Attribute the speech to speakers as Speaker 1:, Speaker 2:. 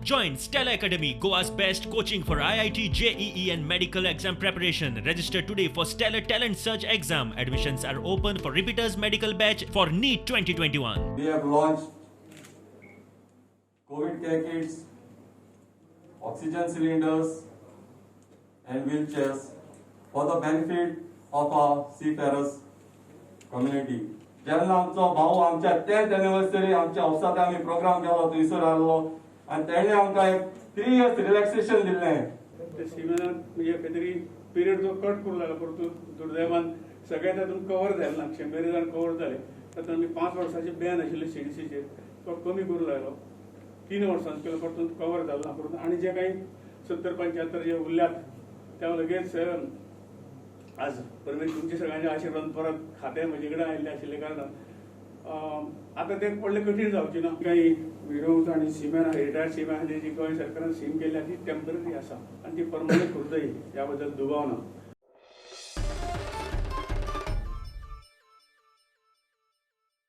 Speaker 1: Join Stellar Academy, Goa's best coaching for IIT, JEE and medical exam preparation. Register today for Stellar Talent Search exam. Admissions are open for repeaters medical batch for NEET 2021.
Speaker 2: We have launched COVID care kits, oxygen cylinders and wheelchairs for the benefit of our seafarers community. जेन्ना आमचो भाऊ आमच्या 10th anniversary आमच्या ऑफिसांत आमी programme केलो थंयसर आहलो आनी तेणे आमकां एक 3 इयर्स रिलॅक्सेशन दिल्लें.
Speaker 3: ते सिमेनान म्हणजे खंय तरी पिरियड जो कट करूं लागला, परतून दुर्दैवान सगळे तातूंत कवर जालें ना. 100 जाण कवर जाले. तातूंत आमी 5 वर्सांचे बॅन आशिल्ले सीडीसीचेर, तो कमी करूं लागलो, 3 वर्सांचो केलो, परतून कवर जालो ना. परतून आनी जे काही 70-75 जे उरल्यात त्या लगेच आज परमेश्वर तुमच्या सगळ्यांच्या आशिर्वादान परत खातें म्हजे कडेन आयिल्लें आशिल्ले कारणान आतां तें व्हडलें कठीण जावचें ना. काही विरोध आनी सिमेन रिटायर्ड सिमेन जी गोंय सरकारान सीम केल्ली आसा ती टेंपररी आसा आनी ती परमनंट उरतली ह्या बद्दल दुबाव ना.